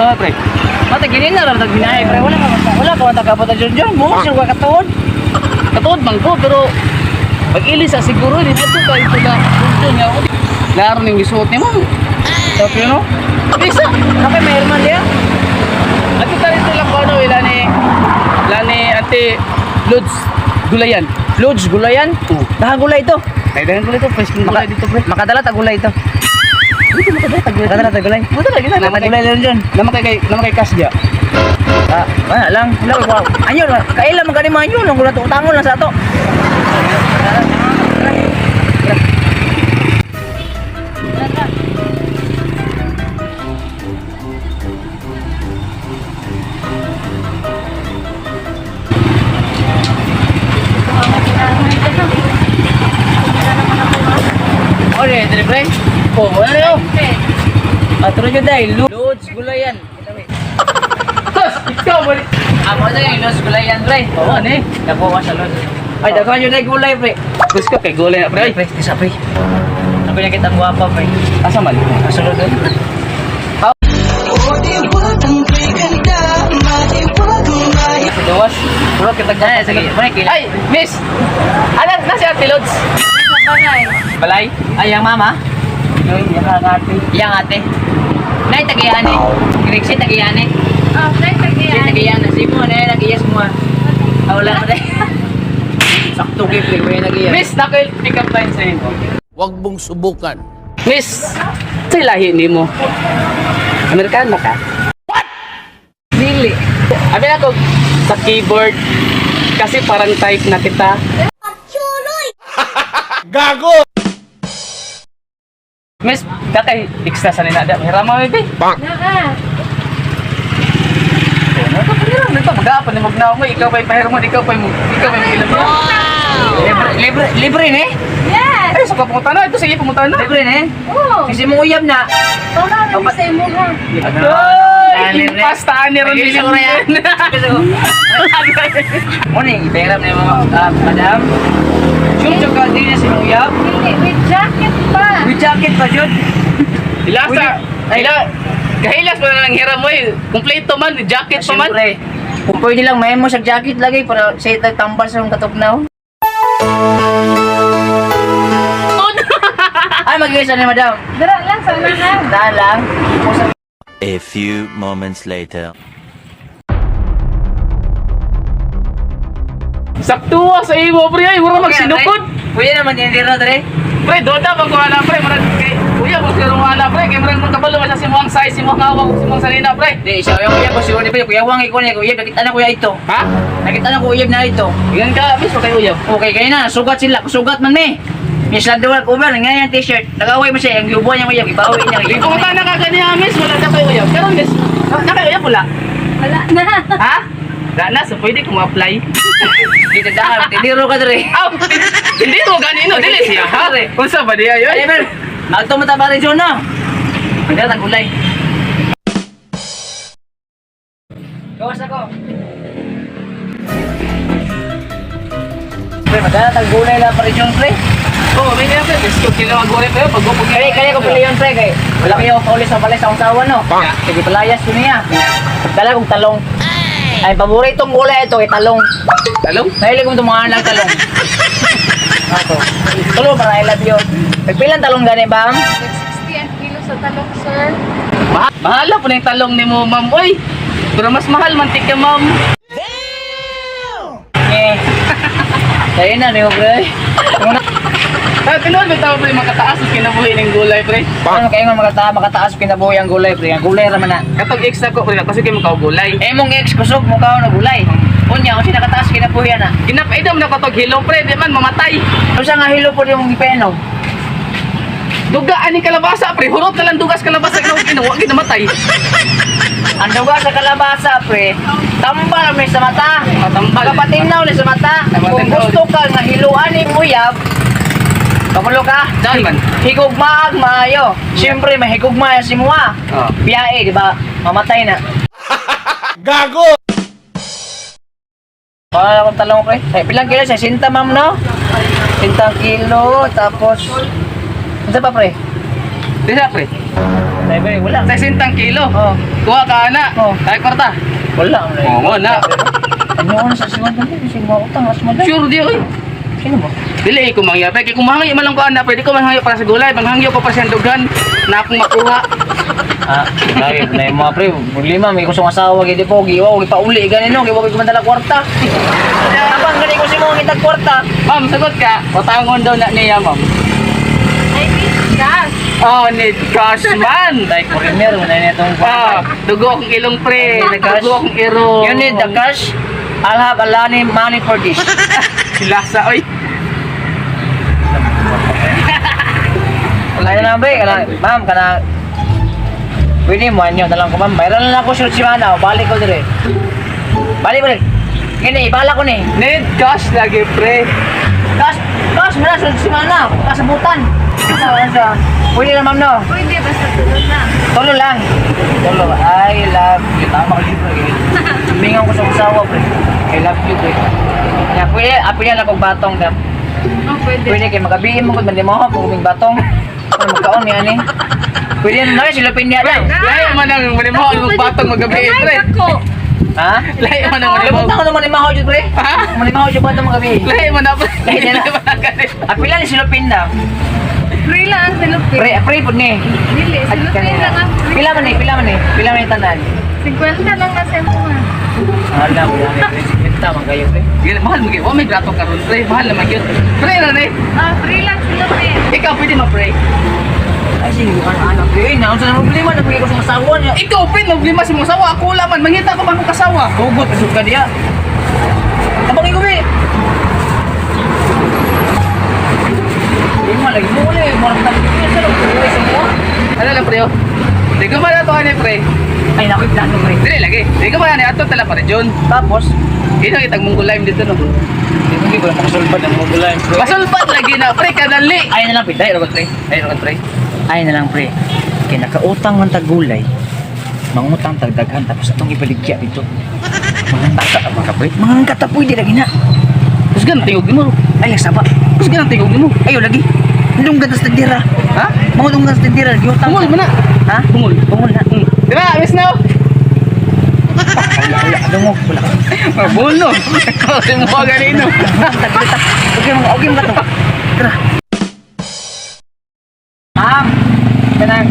Ano, pre? Mata gini na ra tag binahe pre, wala ka wala ka wala ka pa John John mo siya ka katuod. Katuod man ko, pero pag-ilis sa siguro, di ito ka ito na John nga ako. Laro ning gisuot ni mo. Tapos no? Bisa! Nakay may herman diya. At ito rito lang ko ano, ila ni Ate Lods Gulayan. Lods gulayan. Oo. Dahan gulay ito. Ay, dahan ko dito, fresh kong gulay dito, pre. Makadala ta gulay ito. Dito makadala, tagulay. Makadala ta gulay. Buta lagi na. Makadala gulay lang John. Naman kay cash dia. Ah, wala lang. Wala ko. Anyo, kaila man gani man yun, ang gulay utangon lang sa ato. Ore, dire pre. Oh, wala na yun. Atro jud dai, Lods gulayan. Tos, ikaw balik. Amo na yung Lods gulayan pre. Oo, ano eh. Dako ka sa Lods. Ay, dako jud dai gulay pre. Gusto ko kay gulay na, pre. Pre, pre, sa pre. Sabi na kitang gwapa pre. Asa man? Sa Lods. Sa gawas. Puro kita Ay, sige, pre, kila. Ay, miss. Ano na si Ate Lods? Balay. Ay, ang mama. Ay, ang ate. Yang ate. Nay, tagiyan eh. Grixie, tagiyan eh. Oh, pre, Si tagiyan. tagiyan. Si mo, nay, nagiyas mo ah. Ah, wala na tayo. Sakto kay pre, may nagiyas. Miss, nakil pick up line sa inyo. Huwag mong subukan. Miss, sa lahi ni mo. Amerikano ka? What? Dili. Abi na ko sa keyboard kasi parang type na kita. Gago! Miss, kakay extra sa nila. Hirama maybe. Naa. Ano ka hiram nito? Mag-aapon ni magnaw mo. Ikaw pa'y pahiramon, ikaw pa'y ilam. Libre, libre, libre ni. Yes. Ay, sa pumunta na. Ito, sige, pumunta na. Libre ni. Oh. Kasi mong uyab na. Wala na sa imo ha. Ay, pasta ni Ron Pag-iisa ko na yan. Morning, iperam na yung mga, ah, madam. Sure, ka din na si mong uyab. Dili, with jacket pa. With jacket pa, Jud. Ilasa, ila, kahilas mo na lang hiram mo eh. Kompleto man, jacket pa man. Siyempre, kung pwede lang, may mo sa jacket lagi para sa ito tambal sa mong katugnaw. Ay, mag-iisa ni madam. Dara lang sa unahan. Daan lang. A few moments later. Saktuwa sa imo, pre. Ay, mura magsinukod. Pwede naman yung dito, dre. Pre, doda pag kuha na, pre. Murag kay kuya, mo siro na, pre. Kay murag mong kabalo man sa simuang size, simuang hawak, simuang sanina, pre. Di, siya yung kuya ko, siguro di ba, kuya Wang, ikaw niya, kuya, nakita na kuya ito. Ha? Nakita na kuya na ito. Ingan ka, miss, kay uyab. Okay, kayo na, sugat sila, sugat man me. May sandwal ko ba, nga yung t-shirt. Nag-away mo siya, ang yubuan niya kuya, ibawi niya. Di pumunta na ka ganiya, miss. Wala na kay uyab. Pero, miss, na kay uyab wala. Wala na. Ha? Wala na, so pwede kong apply. Dito dahil, tiniro ka dre. Aw, hindi mo ganino, dili siya, ha? Unsa ba diya yun? Ay, pero, magto mo ta pare John, no? Magdala tang gulay. Gawas ako. Pre, magdala tang gulay lang pare John, pre. Oo, may niya, pre. Biscuit, kilo ang gulay pa yun. Pag-upog Kaya kaya ko pili yun, pre, kay wala kayo pauli sa balay sa akong sawa, no? Sige, palayas ko niya. Dala kong talong. Ay, paboritong gulay ito, kay talong. Talong? Nahilig kong tumangan ng talong. Ako. Tulo para I love you. Nagpilang talong gani ba? 60 ang kilo sa talong, sir. Mahala po na yung talong ni mo, ma'am. Oy, pero mas mahal man tika, ma'am. Eh. Tayo na, di ba, pre? Ah, tinuod ba tao pre makataas ang kinabuhi ng gulay pre? Ano kayo nga makataas kinabuhi ang gulay, pre? Ang gulay raman na. Katong ex na ko pre kasi kay makaw gulay. Eh, mong ex, kusog, mukha na gulay. Unya, kung siya nakataas kinabuhi na. Ginapaidam na katong hilo pre, di man mamatay. Kung siya nga hilo po yung ipeno. Duga ani kalabasa pre, hurot na lang dugas kalabasa kay ginawa ginamatay. Ang duga sa kalabasa, pre, tambal may sa mata. Matambal. Kapatinaw ni sa mata. Kung Kapatinaw. gusto ka nga hiluan ni Uyab, kamulo ka? Daan man. Higugmaag maayo. Siyempre, may higugma si Mua. Oh. Biyae, di ba? Mamatay na. Gago! Wala akong talong, pre. Ay, bilang kilo siya? Sinta, ma'am, no? Sinta kilo, tapos... Ano pa, pre? Disa pre. Driver, wala. 60 ang kilo. Oh. Kuha ka na. Oh. Ay, kwarta. Wala. Oo, mo na. Ano na sa simang dami? Kasi mga utang, mas madami. Sure di oy. Sino ba? Dili ko mangya. Kay kung mahangyo man lang ko ana, pwede ko manghangyo para sa gulay, manghangyo ko para sa dugan na akong makuha. Ah, lagi na yung mga pre, problema, may kusong asawa, gidi po, giwa, huwag pauli, ganin no, giwa, ko mandala kwarta. Abang, gani ko si mga kitag kwarta. Ma'am, sagot ka. Utangon daw na niya, ma'am. I need cash. Oh, need cash man. Like, premier, wala na itong Ah, dugo akong ilong pre. Need the cash. Dugo akong irong. You need the cash, I'll have a lot of money for this. Lasa, oy. Wala na lang, pre, kana, ma'am, kana, pwede mo, anyo, talang ko, ma'am, mayroon lang ako shoot si Mana, balik ko dire. Balik, balik. Gini, ibala ko ni. Need cash lagi pre. Cash, cash, wala, shoot si Mana, kasabutan. Ano sa, pwede na, ma'am, no? Pwede, basta tulog na. Tulo lang. Tulo. I love you. Tama ko libro. Mingaw ko sa usawa, pre. I love you, pre. Ya, pwede, apo yan akong batong dam. Oh, pwede. Pwede kay magabi mo kung mandi mo ako kuming batong. Ano magkaon ni ani? Pwede na sila pinya daw. Lahi man ang manimo ang batong magabi Gamay pre. ako. Ha? Lahi man ang manimo. Libot ako naman ni Maho pre. Ha? Mani Maho jud batong magabi. Lahi man na pre. Lahi na. Lahi man ang gani. Apila ni sila pinda. Free lang ang silupin. Pre, pre pud ni. Dili, silupin lang ang free. Pila man ni, pila man ni. Pila man ni tanan. 50 lang na sa mo. Hala, wala ni pre. 50 man kayo pre. Gila, mahal mo gyud. Wa may grato karon pre. Mahal naman gyud. Pre na ni. Ah, free lang silupin. Ikaw pwede ma pre. Ay, sige, ano ano pre. Naunsa na problema na ko sa asawa niya. Ikaw pre, problema si mong sawa. Ako wala man. Mangita ko man akong kasawa. Hugot, usog ka niya. Tabangin ko, be. Di mo lagi mo ulit. Murag tabi ko yan, sir. Uwi sa mo. Ano lang pre oh. Di ko man ato ani pre. Ay, naku, plano, pre. Dili lagi. Di ko man ani ato tala para John. Tapos, Ino kitag mong gulay dito no. hindi ko na makasulpad ng mga gulay, pre. Masulpat lagi na pre kadali. Ay na lang, pre. Ay, rogot, pre. Ay rogon pre. Ay na lang, pre. Kaya nakautang man tagulay, mangutang tagdaghan, tapos atong ibaligya dito. Mga bata ka mga pre. Mga katapoy di lagi na. Kus gan tingog nimo. Ay, saba. Kus gan tingog nimo. Ayo lagi. Dunggan tas tindira. Ha? Mga dunggan tas tindira. Giutang. Bungol mo na. Ha? Bungol. Bungol na. Di ba, miss now? Wala, wala. Dungog. Wala. Bungol no. Kasi mo ganino. Tagpita. Okay mga, okay mga to. Tara. Ma'am, kanang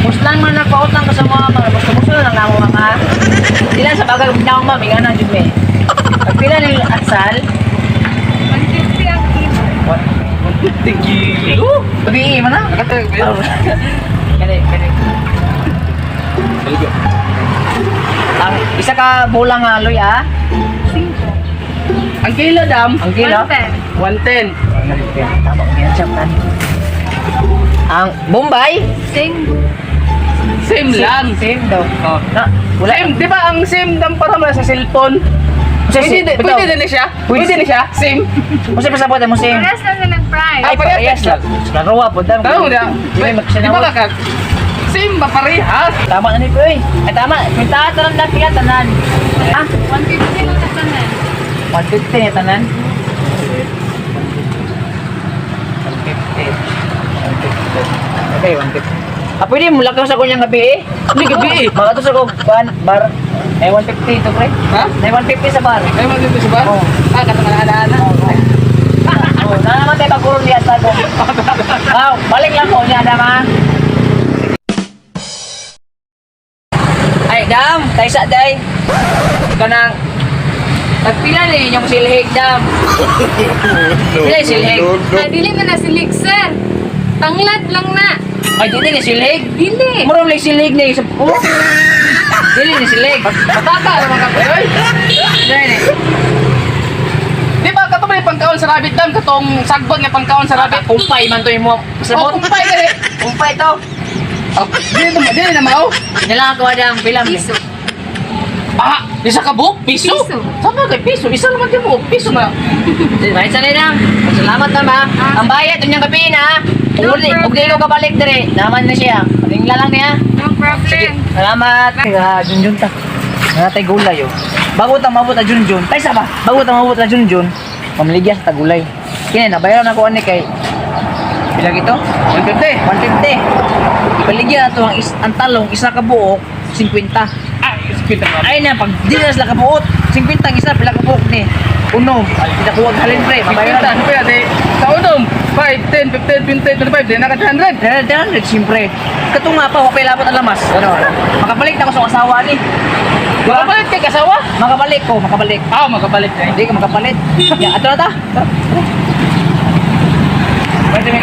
puslan man nagpautang ko sa mga mga basta gusto na lang ako mga. Pila sa bagay kung tao ma'am, ingana jud me. Pagpila ni atsal? 150 ang kilo. What? Tigilo. Tabi man na. Nakatag ba? Kani, kani. Ang isa ka bulang nga aloy ah. 5. Ang kilo dam, Ang kilo. 110. 110. Tama ko yan siya tan. Ang Bombay? Same. Same lang. Same daw. Oh. Na, wala. Same, di ba ang same dam para mo sa cellphone? Sa Pwede, bitaw. pwede din na siya. Pwede. Pwede na siya. Same. Kasi pasabot mo same. Parehas lang silang price. Ay, parehas lang. Laruwa po dam. Tama mo na. Di ba Di ba magsinawag? ka? Same ba parehas? Tama na ni Kuy. Ay tama, kwenta tanan lang pila tanan. Ah, 150 lang na tanan. 150 ni tanan. 150. 150. Okay, 150. Ah, pwede mo lakaw sa kunyang gabi eh. Hindi gabi eh. Mga to sa kong ban, bar. Ay, 150 ito, pre. Ha? Ay, 150 sa bar. Ay, magdito sa bar? Oo. Ah, katong ana-ana. Oh, na naman tayo pagkurong niya sa ko. Ah, balik lang ko niya, dam ha. Ay, dam, tayo sa day. Kanang tagpila ni inyong silhig, dam. Pila yung silhig? Ah, dili man na silig, sir. Tanglad lang na. Ay, dili ni silhig. Dili. Murong lang silhig ni sa oh. Dili ni silhig. Patata naman ka, pre. Oy. Dili ni. Di ba katong may pangkaon sa rabbit dam katong sagbot nga pangkaon sa rabbit? Kumpay man to imo. Oh, Sabot. kumpay ka eh. Kumpay to. Oh, dili na dili na mao. Nilang ako dam pila man. Piso. Ah, isa ka buok? Piso? Piso. Sama kay piso. Isa naman din mo, piso na. Right sa dam. Salamat na ma. Ang bayad unyang gabi na. No Uli, problem. og dili ko kabalik dire. Naman na siya. Ringla lang niya. No problem. Salamat. Ah, junjun ta. Natay gulay oh. Bago ta mabot na junjun. Tay sa ba? Bago ta mabot na junjun. Mamaligya sa tagulay. Kini nabayaran ako ani kay Pila gito? 150. 150. Ibaligya na to ang talong isa ka buok 50. Ah, 50 na. Ay na pag di na sila kabuot, 50 ang isa pila ka buok ni. Uno, ay pinakuwag halin pre, 50, mabayaran. ano pa yan? Sa unom, 5, 10, 15, 20, 25, di na ka 300. 300 siyempre. Katunga pa, wa pay labot ang lamas. Ano? Makabalik na ako sa asawa ni. Diba? Makabalik kay kasawa? Makabalik ko, makabalik. Ah, makabalik kay. Hindi ka makapalit. Ya, ato na ta. Tara. Pwede may